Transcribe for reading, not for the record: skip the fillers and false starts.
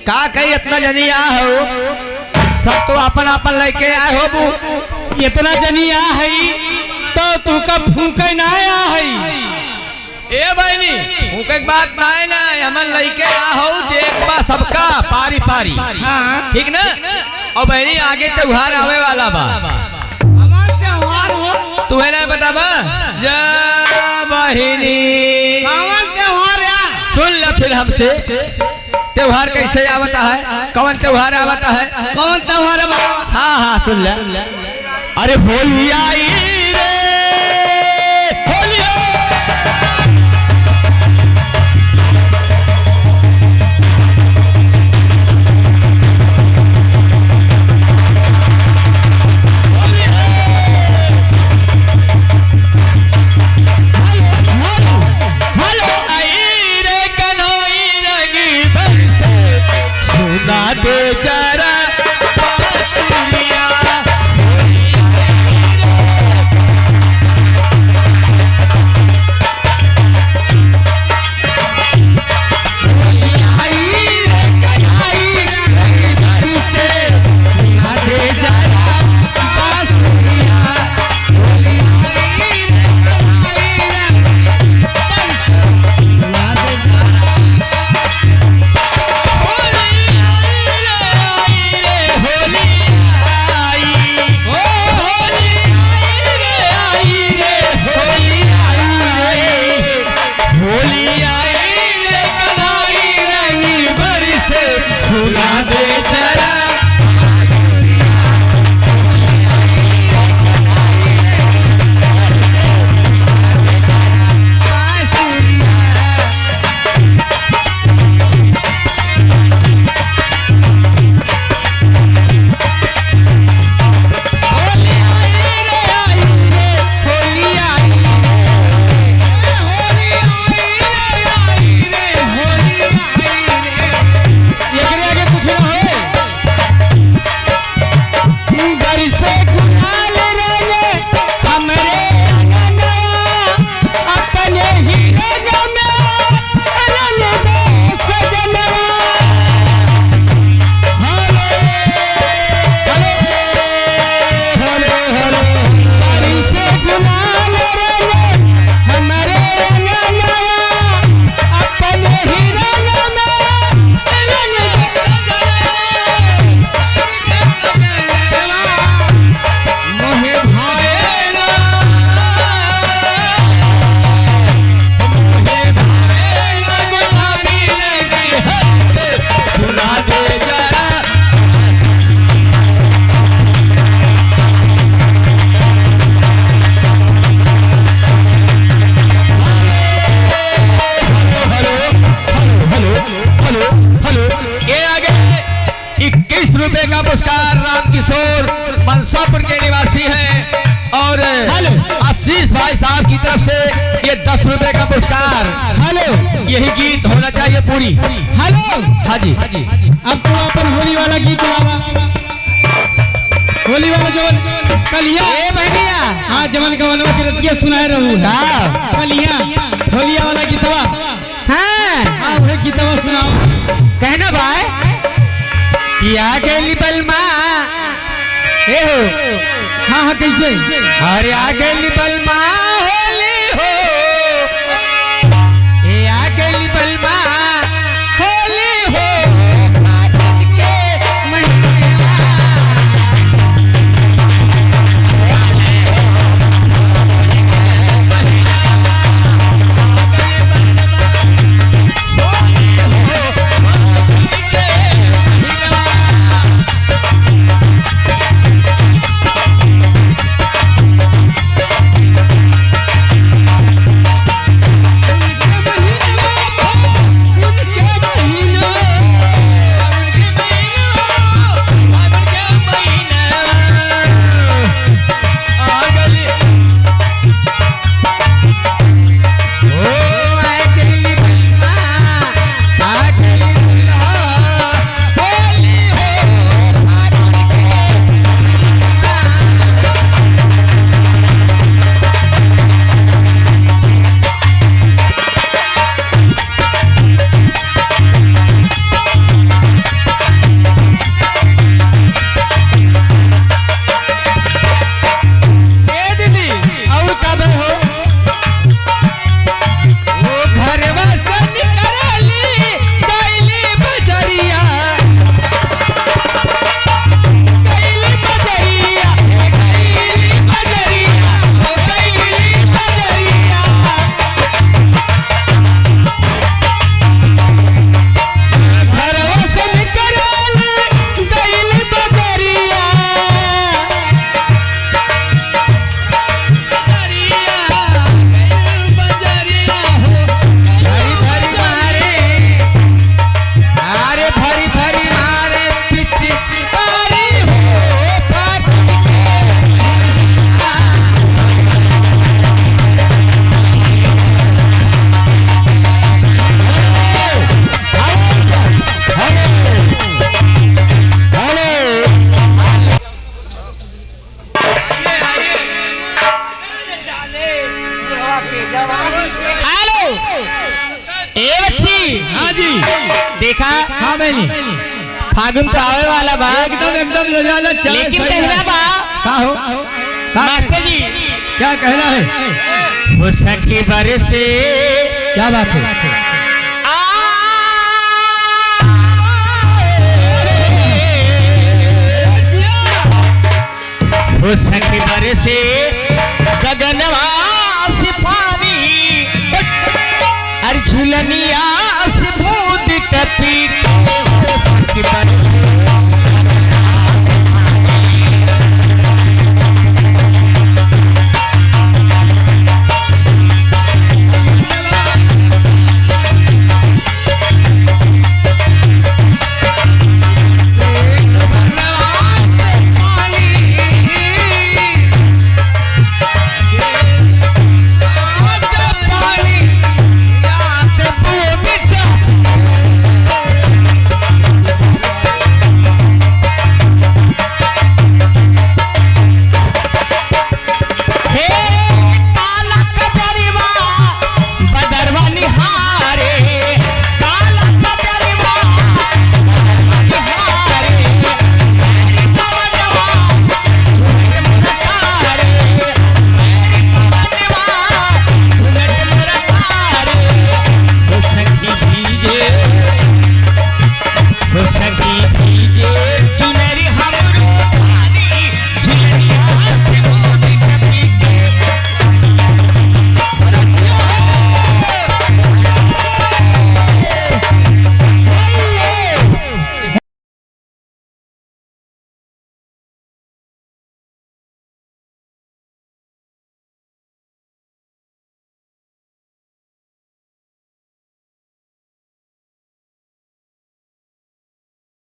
का कही इतना जनी आ हो, सब तो अपन अपन लेके आए हो बू। इतना जनी आ है तो तू का फूके ना आया है। ए बहनी फूके बात ना है ना, हमन लेके आ हो देख बा सबका पारी पारी। हाँ ठीक ना। और बहनी आगे त्योहार आवे वाला बा, हमार त्योहार हो तू है ना बताबा जा बहनी कौन त्योहार यार? सुन ल फिर हमसे त्योहार कैसे आवता है, कौन त्योहार आवता है, कौन त्योहार है? हाँ हाँ सुन ले। अरे होली आई रे होली हो। हेलो आई रे कन्हई रंगी बरसे सुना दे जरा बांसुरिया। आई रे कन्हई रंगी बरसे सुना दे जरा बांसुरिया। आई रे कन्हई रंगी होली आई रे आई रे होली आई ओ होली आई रे आई रे होली आई रे होली आई रे कन्हई रंगी बरसे सुना दे जरा होली आई रे आई रे होली आई होली आई रे आई रे होली आई रे। एकरे आगे कुछ ना होए। बरसे गुलाल रंग हमरे अंगना, अपने ही रंग में रंग दे सजना। हले हले हले बरसे गुलाल रंग हमरे अंगना, अपने ही रंग में रंग दे सजना। मोहे भाए ना मोहे भाए ना गुलाबी लगी हद सुना दे जरा। हेलो हेलो हेलो हेलो ये आगे 21 रुपए का पुरस्कार राम किशोर मनसापुर के निवासी हैं और आशीष भाई साहब की तरफ से ये 10 रुपए का पुरस्कार। हेलो यही गीत होना चाहिए पूरी। हेलो हाँ जी अब तू अपन होली वाला गीत गावा, होली वाला जवन कलिया। ए बहनिया हाँ जवन गवनवा के रतिया सुनाए रहू है। हाँ। कलिया होलिया वाला गीतवा। हाँ हाँ वही गीतवा सुनाओ। कहना भाई कि आ गई बलमा ए हो। हाँ हाँ कैसे? अरे आ गई बलमा होली हो ए आ गई बलमा होली हो फागुन के महीना। होली हो फागुन के महीना। देखा। हाँ बहनी। फागुन तो आवे वाला बा। एकदम एकदम लजा चले। लेकिन सही कहना है। बा। का हो का? मास्टर जी। क्या कहना है? हो सखी बरसे। क्या बात है? हो सखी बरसे गगनवा से पानी, अरे झूलनिया।